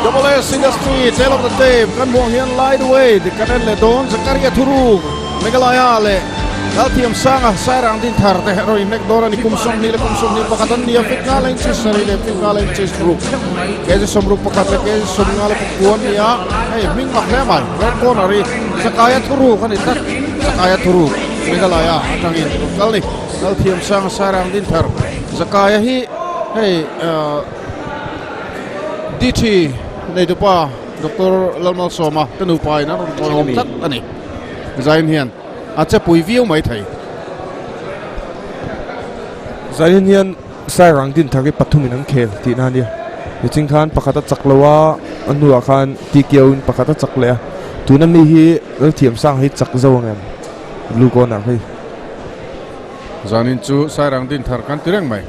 Double S Industry Tale of the Tape kan hmuh ang hian lightweight kan en leh dawn Zakaria Thuruk Meghalaya leh Lalthiam Sanga Sairang Dinthar te erawh inhnek dawn a ni. Kum 20 leh kum 21 an ni a, fit nga la inches sarih leh fit nga la inches ruk kg 61 leh kg 54 an ni a, hei hming mak hle mai red corner hi Zakaia Thuruk a ni tlat. Zakaia Thuruk Meghalaya atangin rawn kal ni. Lalthiam Sanga Sairang Dinthar Zakaia hi hei DT neitupa Doctor Lalmalsawma te nupa in an rawn tawiawm tlat a ni. Zain hian a che pui viau mai thei. Zain hian Sairang Dinthar hi pathum in an khel tihna a nia. Niching khan pakhat a chak lo a, a hnuah khan TKO in pakhat a chak leh a. Tuna mi hi Lalthiamsanga hi chak zo ang em? Blue corner hi. Zanin chu Sairang Dinthar kan ti reng mai.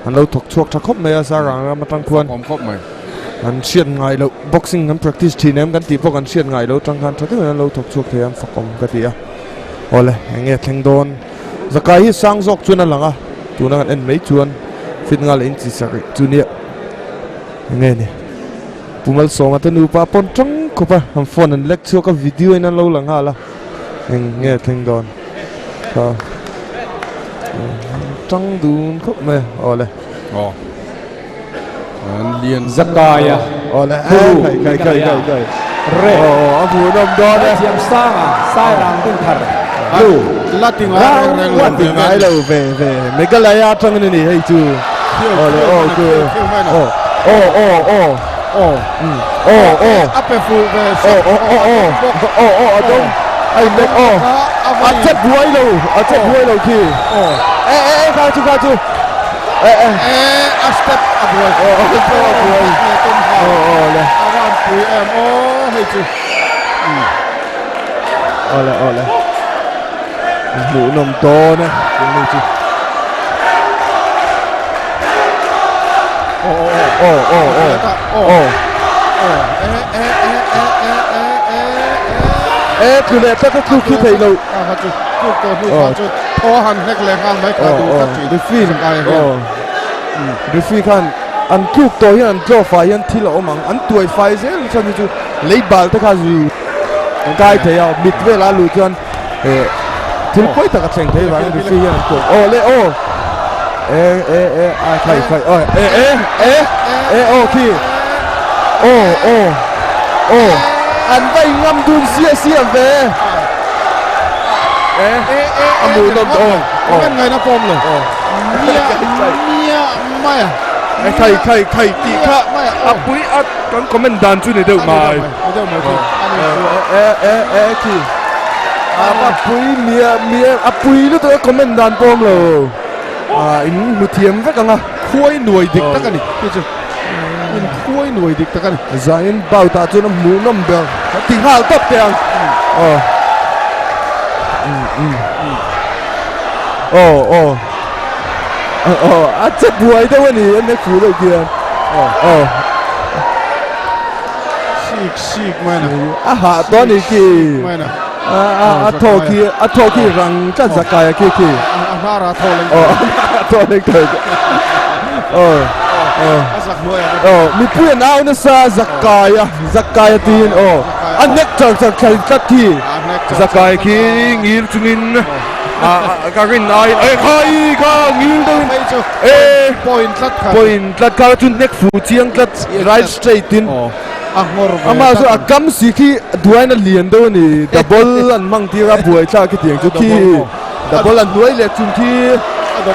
An lo thawk chhuak tha khawp mai a, Sairang ram atang khuan. Awm khawp mai. An hriat ngai loh, boxing an practice thin em kan tih pawh kan hriat ngai loh atang khan tha deuhin an lo thawk chhuak thei a, an fak awm ka ti a. Awle, eng nge thleng dawn? Zakai hi sang zawk chuan a lang a, tuna kan en mai chuan fit nghal in chi sarih chu nia. Eng nge ni? Pu Malsawma te nupa pawn tang khawp a, an phone an lek chhuak a, video in an lo la nghal a. Eng nge thleng dawn kha tang dun khawp mai a awle. Aw an lian Zakaia awle Thuru khai khai khai khai khai Re aw aw a hmuhnawm dawn e. Thiam sanga Sairang Dinthar Blue La ti ngai reng reng lo La ti ngai lo ve ve Meghalaya atangin a ni hei chu awle aw chu aw aw aw aw aw aw aw a pe fuh ve aw aw aw aw aw aw a dawng a in lek aw a che buai lo a che buai lo khi e e e kha chu kha chu e e e a step a buai aw a step a buai aw aw le a van pui em aw hei chu aw le aw le hmuhnawm dawn e tun chu Aw aw aw aw aw e tlu leh tlat a tluk khi thei lo tluk tawh hnu kha chu thaw han hlek leh nghal mai kha duh tlat thin referee aw referee khan an tluk tawh hian an draw fai hian thil a awm ang an tuai fai zel chuan hi chu lei bal te kha zu kai thei a mit vela luh chuan thil pawi tak a thleng thei vangin referee hian an tuam aw le aw e e e a khai khai aw e e e e aw khi aw aw aw an vai ngam dun sia sia ve e a mu nawm aw aw kan ngai na pawm lo mia mia mai a khai khai khai tih kha a pui a kan comment dan chu ni deuh mai ni deuh mai khi e e e khi a pui mia mia a pui lutuk a comment dan pawm lo a in hmu thiam vek anga khuai nuai dik tak ani khi chu in khuai nuai dik tak ani zain bout ah chuan a hmuh nawm ber a ti nghal tawp teh ang aw aw aw aw a che buai deuh ani a nek fu deuh khian aw Sik sik mai na. A hah tawh ani khi. Mai na. A a a thaw khi a thaw khi rang tlat zakai a khi khi. A hnar a thaw leng. Aw a thaw leng thaw. Aw aw. A zak hnuai a. Aw mipui an au nasa zakai a zakai a tiin aw a hnek char char thlai tlat khi. Zakai khi ngil chungin a ka rin aiin e khai kha ngil deuhin e point tlat kha point tlat kha chu hnek fu chiang tlat right straight in a nghawr ve ama chu a kam si khi duain a lian deuh a ni double an hmang tir a buai thlak khitiang chu khi double an hnuai leh chung khi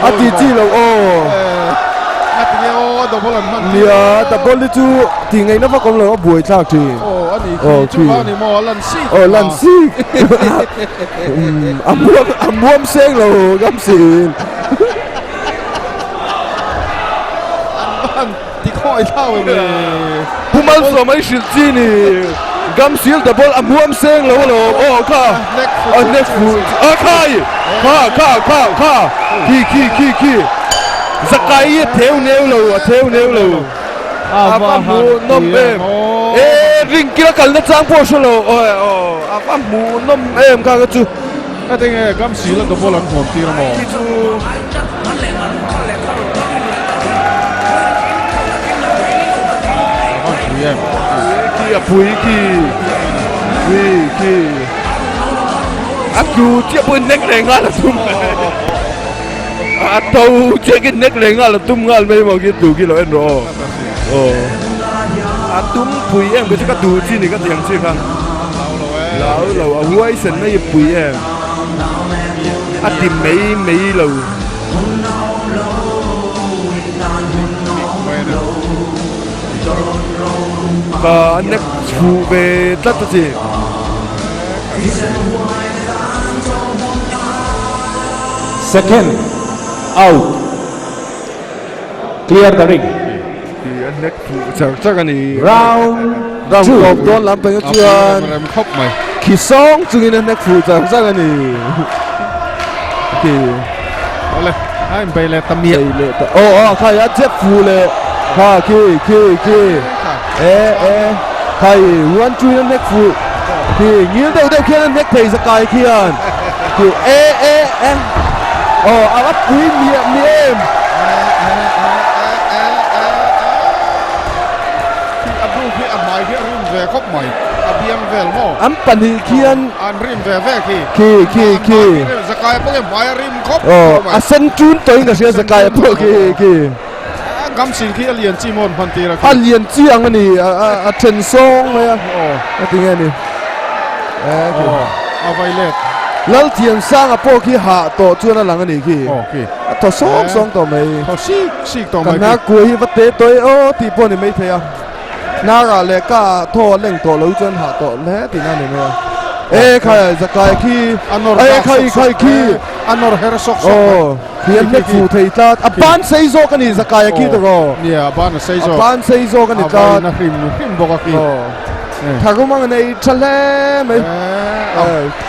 a ti chi lo aw a ti nge aw double an hman nia double hi chu tih ngaihna vak awm lo a buai thlak thin aw a ni khi chu a ni maw a lan si aw lan si a muam a muam seng lo gam sin an ti khawi thlau em le Pu Malsawma i hrilh chi ni gam sil double a muam seng lo lo aw kha a nek fu a khai kha kha kha kha khi khi khi khi zakai hi a theu neu lo a theu neu lo a va hmuh nawm em e ring kila kalna chang pawh hre lo aw a va hmuh nawm em kha ka chu ka tinge gam sil a double an huam tir amaw khi chu a van pui e. em. Khi a pui khi khi khi a tlu chiah pawhin nek leh nghal a tum a to chiah khi nek leh nghal a tum nghal mai maw khi tlu khi lo en rawh aw aw a tum pui em ka chu ka duh chi ni ka ti ang chi kha lau lo a huai sen mai a pui em a ti mai mai lo. Ka nek chhuh ve tlat a chi. Second out. Clear the ring. Ti a nek fuh char char a ni. Round Round two. tawp dawn lam panga chuan rem khawp mai. Khi sawng chungin a nek fuh char char a ni. Khi. Awle, a inbei leh ta miah. Bei leh ta. Aw aw khai a chep fuh leh. Kha khi khi khi. E e khai one two in a nek fuh. Khi ngil deuh deuh khian a nek thei zakai khian. Khi e e e. Aw a va pui miah miah em. Khi a bru khi a hmai khi a rim ve khawp mai. A biang vel maw? An pahnih khian An rim ve ve khi. Khi khi khi. Zakai pawh khi hmai a rim khawp Aw a sen ṭun tawhin ka hria zakai pawh khi khi. A gam sin khi a lian chi maw an hman tir a khi. A lian chi ang a ni a then sawng mai a. Aw. A ti nge ni. Aw a vai let. Lalthiamsanga pawh khi hah tawh chuan a lang a nih khi. Aw khi. A thaw sawng sawng tawh mai. Thaw sik sik tawh mai khi. Ka hnar kuai hi va te tawh e aw tih pawh a ni maithei a. Hnarah leh ka ah thaw a leng tawh lo chuan hah tawh hle tihna a ni mai a. E khai zakai khi e khai khai khi a nawr her sawk sawk aw khi an hnek fuh thei tlat a ban sei zawk a ni zakai a khi tawh aw nia a ban a sei zawk a ban sei zawk a ni tlat a vaina hrim hrim bawk a khi aw tharum ang a nei tha hle mai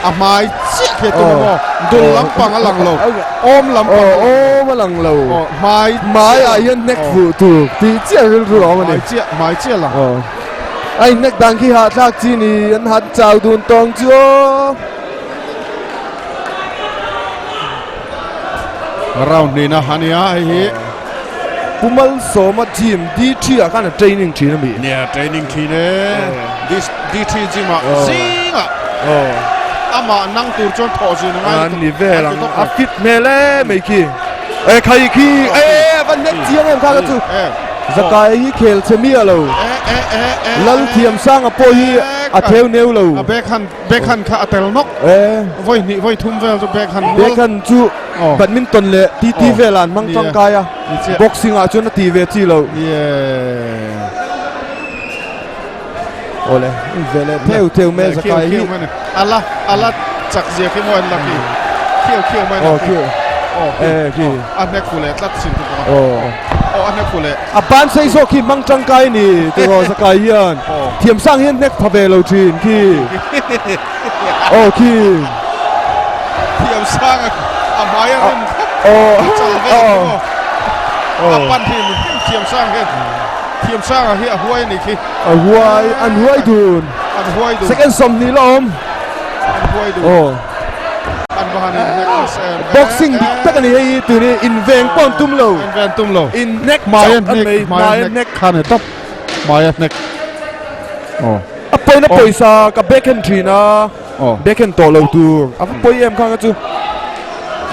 a hmai chiah khi a tum emaw dul lampang a lang lo awm lampang awm a lang lo hmai hmai ah hian hnek fuh tur tih chiah rilru a awm a ni hmai chiah hmai chiah lang a inhnek dan khi hahthlak chi ni an han chau dun tawng chu aw round hnihna a nia hei hi Pumalsawma gym D3 ah khan a training thin a mi nia training thin e D3 gym ah zingah amah nang tur chuan thawh zin a ngai an ni vel ang a fit hmel e mai khi e khai khi e a va nek chiang em kha ka chu zakai hi khel che miah lo Lalthiamsanga pawh hi a theu neu lo a backhand backhand kha a tel nawk vawi hnih vawi thum vel chu backhand backhand chu badminton leh TT velah an hmang tangkai a boxing ah chuan a ti ve chi lo awle ve leh theu theu mai zakai hi ala ala chak zia khi maw an la khi khiau khiau mai na khi e khi a hnek fu leh tlat sin tu aw a hnek fu leh a ban sei zawk khi hmang tangkai ni tiraw zakai hian thiam sang hian hnek pha ve lo thin khi aw khi thiam sang a hmai a rim khawp aw chal vel a pan hi thiam sang hian Thiam sanga hi a huai a nih khi. A huai, an huai dun. An huai dun. Second 20 la awm. An huai dun. Aw. An va han inhnek nasa em. Boxing dik tak a ni hei hi tuni inveng pawh an tum lo. Inveng tum lo. Inhnek Hmai a chauh an hnek, mai, hmai a hnek kha ni tawp. Hmai a hnek. Aw. A pawina pawisa ka backhand thin a. Aw. Backhand tawh lo tur. A va pawi em kha kha chu.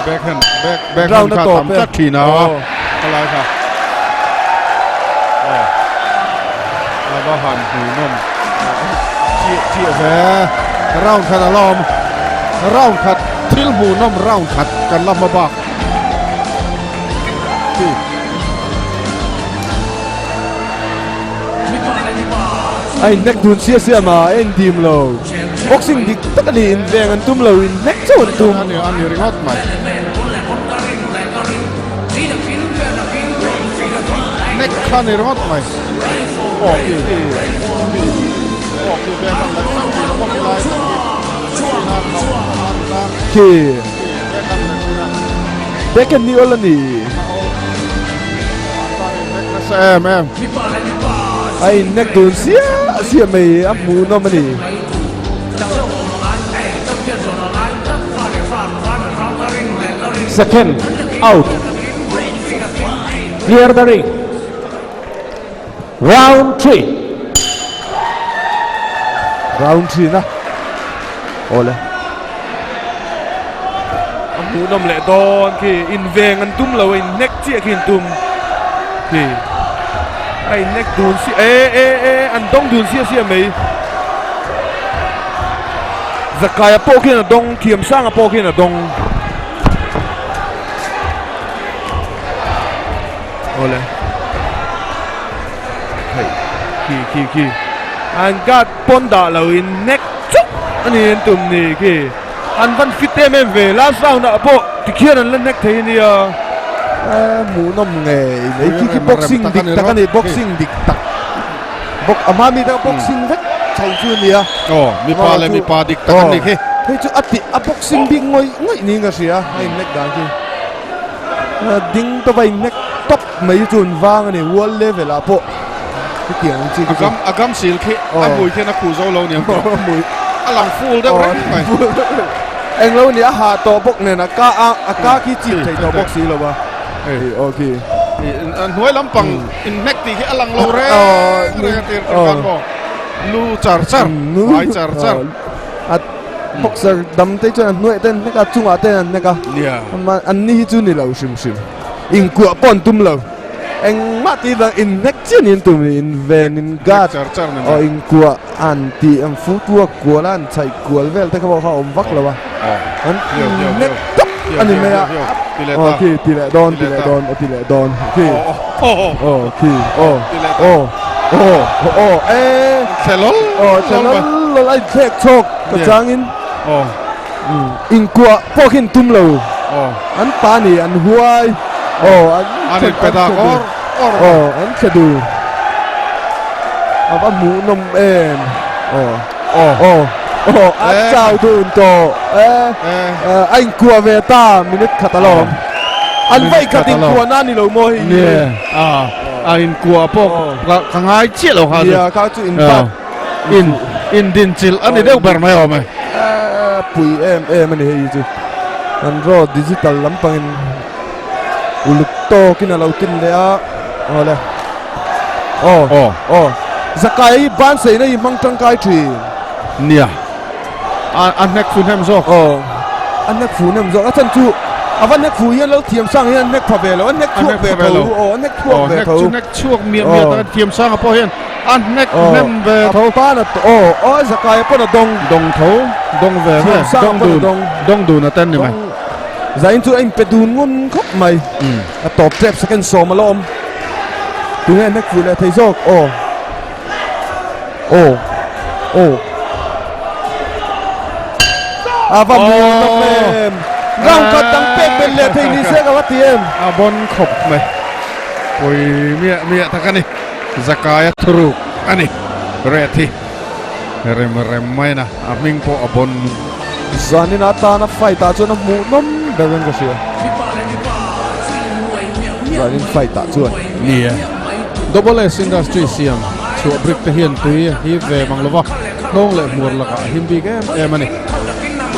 Backhand, back, backhand kha tam tlat thin a. Khalai kha. Aw. A va han hmuhnawm. Chiah chiah ve. Round khat a la awm. Round khat thil hmuhnawm round khat kan la hma bak. Khi. A inhnek dun sia sia ma a indim lo. Boxing dik tak a ni inveng an tum lo inhnek chauh an tum. A ni a ni ringawt mai. Hnek kha ni ringawt mai. Aw khi khi aw khi veng an leh chauh thin a bawk lai tak hi. China khauh an tlang. Khi. Khi veng an leh thin a. Backhand ni awl a ni. Em em. A inhnek dun siah siah mai a hmuhnawm a ni. Second out. Clear the ring. Round 3. Round thin a. Awle. A hmuhnawm leh dawn khi inveng an tum lo a inhnek chiah khi an tum khi a inhnek dun si e e e an dawng dun sia sia mai Zakaia pawh khian a dawng Thiamsanga pawh khian a dawng Awle hei khi khi khi an guard pawn dah lo in nek chuk a ni an tum ni khi an van fit em em ve last round ah pawh tikhian an la nek thei a nia hmuhnawm ngei mai khi khi boxing dik tak a ni boxing dik tak bawk a hma mi te boxing vek chho chu a nia aw mipa leh mipa dik tak a ni khi hei chu a tih a boxing bik ngawih ngawih niin ka hria a innek dan khi. Ding tawp a inhnek tawp mai chu an vang a ni world level ah pawh hetiang ang chi khi chu a gam sil khi a hmui khian a khuh zo lo niang tawh a lang full deuh reng mai englo ni a ha tawh bawk nen a ka a ka khi chip thei tawh bawk si lo a hei aw khi hnuai lampang inhnek tih khi a lang lo reng reng a tir khan maw lu char char hmai char char a Boxer dam te chuan an hnuaiah te an hnek a, chungah te an hnek a. An ni hi chu ni lo hrim hrim. Inkuah pawh an tum lo. Engmah tih vang inhnek chiah niin tum ni inven in guard aw inkuah an tih an footwork kual a an chhaih kual vel te kha pawh kha a awm vak lo a. An inhnek tawp a ni mai a. Aw khi ti leh dawn ti leh dawn a ti leh dawn khi aw khi aw aw aw aw e aw thle lawl lawl a inthlek chhawk ka changin inkuah pawh khi an tum lo an pa ni an huai aw an aw an thle dur a va hmuhnawm em aw aw aw a chau dun tawh e a inkuah ve ta minute khat alawm an vawi khat inkuah na ni lo maw hei ni a inkuah pawh ka ngai chiah lo kha nia kha chu inbat in in din chilh a ni deuh ber mai awm e pui em em a ni hei chu an raw digital lampangin uluk tawkin a lo tin leh a awle aw aw aw zakai hi ban seina hi hmang tangkai thin nia a a hnek fu hnem zawk aw a hnek fu hnem zawk a chhan chu a va hnek fu hian lo thiam sang hian hnek pha ve lo a hnek chhuak ve tho aw a hnek chhuak ve tho hnek chhuak miah miah tak thiam sang a pawh hian a hnek hnem ve tho pan a aw aw zakai pawn a dawng dawng tho dawng ve ve dawng dun dawng dun a ten ni mai Zain chu a inpe dun ngun khawp mai. A tawp tep second sawm a la awm. Tunge a hnek fuh leh thei zawk? Aw. Aw. Aw. A va muan awm em. Round khat dang pek belh leh thei ni se ka va ti em. A bon khawp mai. Pawi miah miah tak a ni. Zakaia thuruk a ni. Red hi rem rem mai na a hming pawh a bon. Zanin atana fight ah chuan a hmuhnawm ber in ka hria. Zanin fight ah chuan. Ni e. Double S Industry siam chhuah brick te hian tui a hip ve mang lova, hnawng leh hmuar lakah a him bik em em a ni.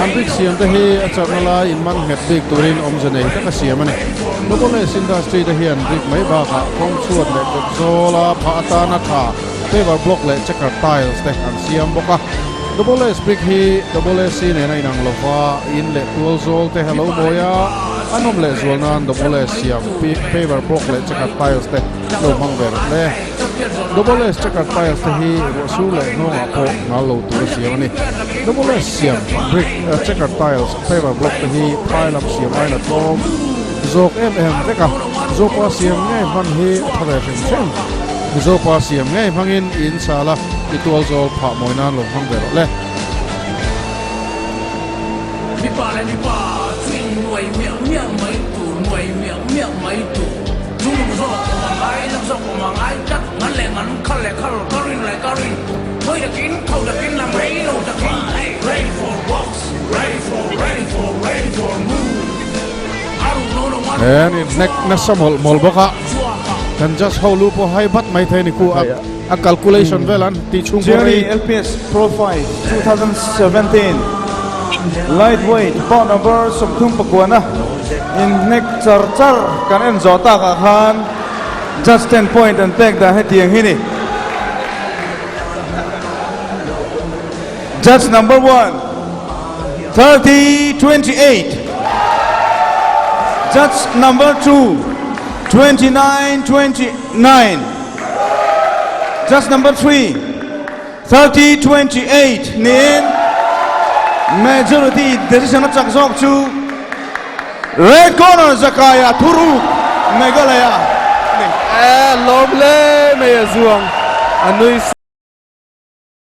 An brick siam te hi a charhna lai in man nghet bik turin awmze nei taka siam a ni. Double S Industry te hian brick mai bakah kawng chhuat leh kawt zawla phah atana tha paver block leh checker tiles te an siam bawk a. Double S brick hi Double S C nen a inang lo va, in leh tual zawl te a lo mawi a, a nawm leh zual nan Double S siam paver block leh checker tiles te lo hmang ve rawh le. Double S checker tiles te hi ruah sur leh hnawngah pawh ngal lo tur a siam a ni. Double S siam brick checker tiles paver block te hi phai lam siam aiin a tlawm zawk em em vek a, Zopa siam ngei hman hi a tha ve hrim hrim. Mizopa siam ngei hmangin in sal a, i tual zawl phah mawi nan lo hmang ve rawh le. Mipa leh mipa chu in nuai miah miah mai tur, nuai miah miah mai tur. Chu lung zawk awm a ngai, lam zawk awm a ngai tlat, ngan leh ngan, khal leh khal, ka rin leh ka rin. Hawi takin, tho takin, lam rei lo takin, ready for box, ready for, ready for, ready for move. A ruk no no ngan. He ni hnek nasa mawlh mawlh bawk a. Kan judge ho lu pawh hai vat mai thei a ni ku a a calculation vel an tih chhung pawh Jerry rei. LPS Pro Fight 2017 Lightweight bout number 34 inhnek char char kan en zawh takah khan judge ten point an pek dan hetiang hi ni. Judge number 1, 30 28. Judge number 2, 29 29. Judge number 3, 30 28 niin majority decision a chak zawk chu Red corner Zakaia Thuruk Meghalaya. E lawm hle mai a zuang a nui.